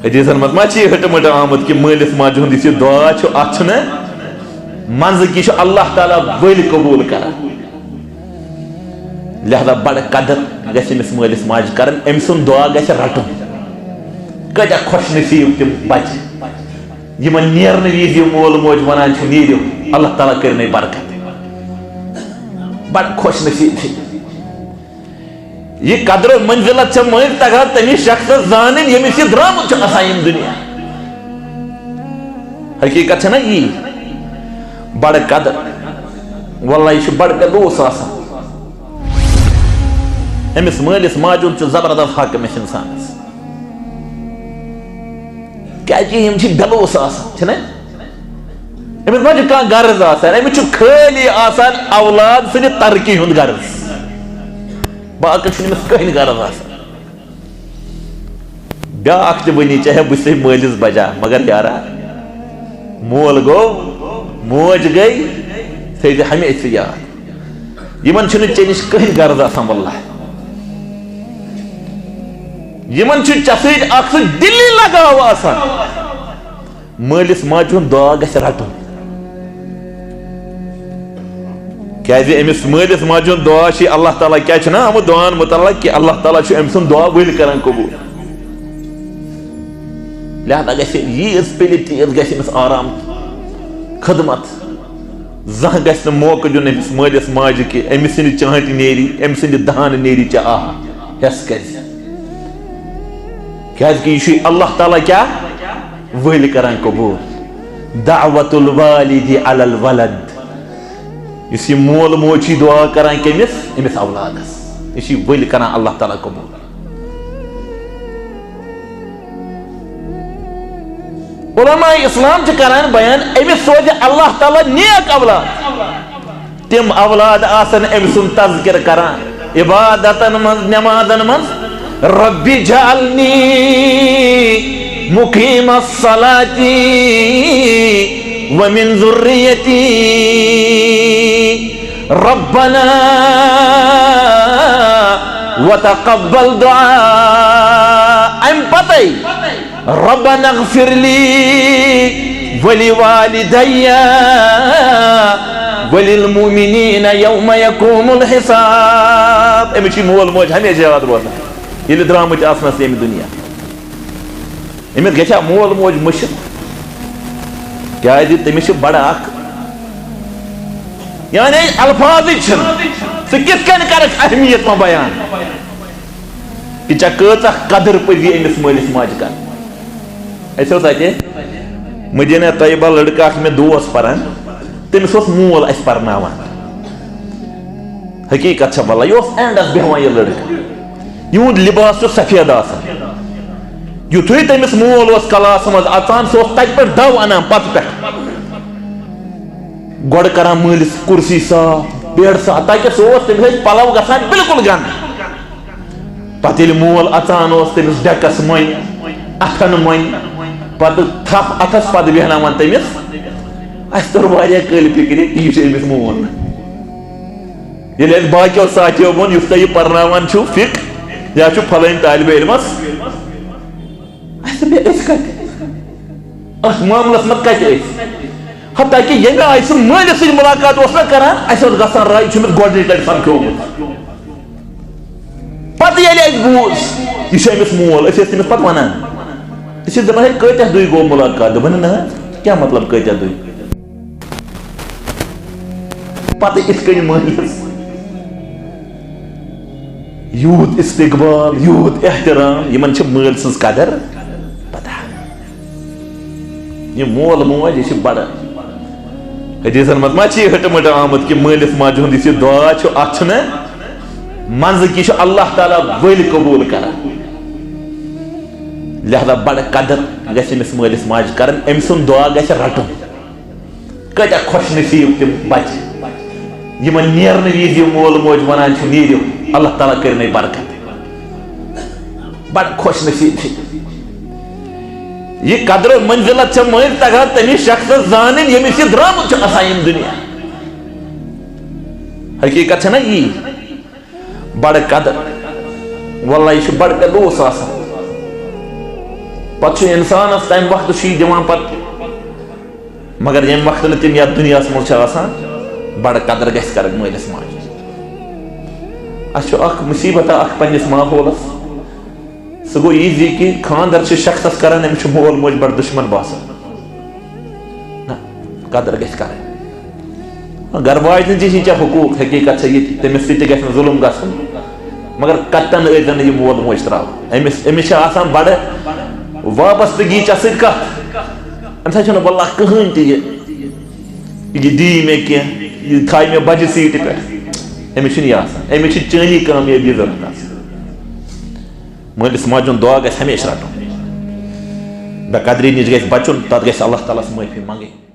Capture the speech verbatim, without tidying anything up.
حدیثن منٛز ما چھِ یہِ ہٕٹہٕ مٕٹہٕ آمُت کہِ مٲلِس ماجہِ ہُنٛد یُس یہِ دُعا چھُ، اَتھ چھُنہٕ منٛزٕ کہِ یہِ چھُ اللہ تعالیٰ ؤلۍ قبوٗل کران۔ لہذا بڑٕ قدر گژھِ أمِس مٲلِس ماجہِ کرٕنۍ، أمۍ سُنٛد دُعا گژھِ رٹُن۔ کۭتیٛاہ خۄش نصیٖب تِم بچہِ، یِمن نیرنہٕ وِزِ یہِ مول موج ونان چھُ، "نیٖرِو، اللہ تعالیٰ کٔرِنَے برکت۔" بڑٕ خۄش نصیٖب چھِ۔ یہِ قدر و منزلت چھےٚ مٔنٛزۍ تگان تٔمِس شخصس زانٕنۍ، ییٚمِس یہِ درٛامُت چھُ آسان ییٚمہِ دُنیا۔ حقیٖقت چھےٚ نا یی؟ بڑٕ قدر۔ واللہ، یہِ چھُ بڑٕ بے لوث آسان۔ أمِس مٲلِس ماجہِ ہُنٛد چھُ زبردست حق أمِس اِنسانس۔ کیٛازِ یِم چھِ بے لوث آسان، چھِنہ؟ أمِس ما چھُ کانٛہہ غرض آسان، أمِس چھُ خٲلی آسان اولاد سٕنٛدِ ترقی ہُنٛد غرض، باقٕے چھُنہٕ أمِس کٕہٕنۍ غرض آسان۔ بیٛاکھ تہِ وَنی، چاہے بہٕ چھُسے مٲلِس بجا، مگر یارا، مول گوٚو، موج گٔے، تھٲیزِ ہمیشہِ ژٕ یاد۔ یِمن چھُنہٕ ژےٚ نِش کٕہٕنۍ غرض آسان، واللہ۔ یِمن چھُ ژےٚ سۭتۍ اکھ سُہ دِلی لگاو آسان۔ مٲلِس ماجہِ ہُنٛد دُعا گژھِ رٹُن۔ کیٛازِ أمِس مٲلِس ماجہِ ہُنٛد دُعا چھِ اللہ تعالیٰ، کیٛاہ چھُنہ آمُت دُعاہن مُتعلق کہِ اللہ تعالیٰ چھُ أمۍ سُنٛد دُعا ؤلۍ کران قبوٗل۔ لہذا گژھِ ییٖژ پِلہِ تیٖژ گژھِ أمِس آرام، خدمت۔ زانٛہہ گژھِ نہٕ موقعہٕ دیُن أمِس مٲلِس ماجہِ کہِ أمِس سٕنٛدِ چانٛٹہِ نیری، أمۍ سٕنٛدِ دہانہٕ نیری ژےٚ آہ، حٮ۪س کٔرِتھ۔ کیٛازِ کہِ یہِ چھُے اللہ تعالیٰ کیٛاہ؟ ؤلۍ کران قبوٗل۔ دعوت الوالد علی الولد۔ یُس یہِ مول موج چھُ دُعا کران کٔمِس؟ أمِس اولادس۔ یہِ چھُ ؤلۍ کران اللہ تعالیٰ قبوٗل۔ علماء اسلام چھِ کران بیان، أمِس سوزِ اللہ تعالیٰ نیک اولاد۔ تِم اولاد آسن أمۍ سُنٛد تذکرٕ کران عبادتن منٛز، نمازن منٛز، "رب اجعلنی مقیم الصلاۃ ومن ذریتی، ربنا وتقبل دعاء۔" اَمہِ پتے، "ربنا اغفر لی ولوالدی وللمؤمنین یوم یقوم الحساب۔" أمِس چھُ مول موج ہمیشہِ یاد روزان، ییٚلہِ درٛامٕتۍ آسنَس ییٚمہِ دُنیا۔ أمِس گژھِ ہا مول موج مٔشِتھ، کیٛازِ تٔمِس چھِ بڑٕ اکھ، یعنی الفاظٕے چھِنہٕ، ژٕ کِتھ کٔنۍ کرکھ اہمیت وۄنۍ بیان؟ کہِ ژےٚ کۭژاہ قدٕر پزی أمِس مٲلِس ماجہِ کرٕنۍ۔ اَسہِ اوس اَتہِ مدینہ طیبہ لڑکہٕ اکھ مےٚ دوس پران، تٔمِس اوس مول اَسہِ پرناوان۔ حقیٖقت چھےٚ واللہ، یہِ اوس اینڈس بیٚہوان یہِ لڑکہٕ۔ یِہُنٛد لباس چھُ سفید آسان۔ یُتھُے تٔمِس مول اوس کلاسس منٛز اژان، سُہ اوس تَتہِ پٮ۪ٹھ دَو اَنان پتہٕ پٮ۪ٹھ۔ گۄڈٕ کران مٲلِس کُرسی صاف، بیڈ صاف، تاکہِ سُہ اوس، تٔمِس ٲسۍ پلو گژھان بالکل گنٛدٕ۔ پتہٕ ییٚلہِ مول اژان اوس، تٔمِس ڈیکس مۄنۍ، اتھن مۄنۍ، پتہٕ تھپھ اتھس، پتہٕ بیہناوان تٔمِس۔ اسہِ توٚر واریاہ کٲلۍ فکرِ، یہِ چھُ أمِس مول۔ ییٚلہِ اسہِ باقیو ساتھیو ووٚن، یُس تۄہہِ یہِ پرناوان چھُو فقہ یا چھُ فلٲنۍ طالبہِ علمس، اسہِ دوٚپ، "ہے، أسۍ کتہِ؟ اتھ معاملس منٛز کتہِ أسۍ؟" حتیٰ کہ ییٚمہِ آیہِ سُہ مٲلِس سۭتۍ مُلاقات اوس نہ کران، اسہِ اوس گژھان راے، یہِ چھُ أمِس گۄڈٕنِچ لٹہِ سمکھیومُت۔ پتہٕ ییٚلہِ اسہِ بوٗز، یہِ چھُ أمِس مول، أسۍ ٲسۍ تٔمِس پتہٕ ونان، أسۍ ٲسۍ دپان، "ہے، کۭتیاہ دُہۍ گوٚو مُلاقات؟" دوٚپُن، "نہ حظ، کیٛاہ مطلب کۭتیاہ دُہۍ؟" پتہٕ یِتھ کٔنۍ مٲلِس یوٗت استقبال، یوٗت احترام، یِمن چھِ مٲلۍ سٕنٛز قدر پتہ۔ یہِ مول موج، یہِ چھِ بڑٕ، حدیثن منٛز ما چھِ یہِ ہٕٹہٕ مٕٹہٕ آمُت کہِ مٲلِس ماجہِ ہُنٛد یُس یہِ دُعا چھُ، اتھ چھُنہٕ منٛزٕ کہِ، یہِ چھُ اللہ تعالیٰ ؤلۍ قبوٗل کران۔ لہذا بڑٕ قدر گژھِ أمِس مٲلِس ماجہِ کرٕنۍ، أمۍ سُنٛد دُعا گژھِ رٹُن۔ کۭتیٛاہ خۄش نصیٖب تِم بچہِ، یِمن نیرنہٕ وِزِ یہِ مول موج ونان چھُ، "نیٖرِو، اللہ تعالیٰ کٔرِنَے برکت۔" بڑٕ خۄش نصیٖب چھِ۔ یہِ قدر و منزلت چھےٚ مٔنٛزۍ تگان تٔمِس شخصس زانٕنۍ، ییٚمِس یہِ درٛامُت چھُ آسان ییٚمہِ دُنیا۔ حقیٖقت چھےٚ نا یی؟ بڑٕ قدر۔ واللہ، یہِ چھُ بڑٕ بے لوث آسان۔ پتہٕ چھُ انسانس تمہِ وقتہٕ چھُ یہِ دِوان پتہٕ، مگر ییٚمہِ وقتہٕ نہٕ تِم یتھ دُنیاہس منٛز چھِ آسان، بڑٕ قدر گژھِ کرٕنۍ مٲلِس ماجہِ۔ اسہِ چھُ اکھ مُصیبت اکھ پننِس ماحولس۔ سُہ گوٚو یہِ زِ کہِ خانٛدر چھِ شخصس کران، أمِس چھُ مول موج بڑٕ دُشمن باسان۔ نہ، قدر گژھِ کرٕنۍ۔ گرٕ واجنہِ تہِ چھِ ژےٚ حقوٗق، حقیٖقت چھےٚ یہِ تہِ، تٔمِس سۭتۍ تہِ گژھِ نہٕ ظُلُم گژھُن، مگر کتٮ۪ن ٲسۍ زن نہٕ یہِ مول موج ترٛاوان۔ أمِس، أمِس چھِ آسان بڑٕ وابستگی ژےٚ سۭتۍ کتھ۔ أمِس سۭتۍ چھُنہٕ واللہ کٕہٕنۍ تہِ یہِ، یہِ دی مےٚ کینٛہہ، یہِ تھایہِ مےٚ بجہِ سیٖٹہِ پٮ۪ٹھ۔ أمِس چھُنہٕ یہِ آسان، أمِس چھِ چٲنی کامیٲبی ضروٗرت آسان۔ مٲلِس ماجہِ ہُنٛد دعا گژھِ ہمیشہِ رٹُن۔ بے قدری نِش گژھِ بچُن، تتھ گژھِ اللہ تعالیٰ ہس معٲفی منٛگٕنۍ۔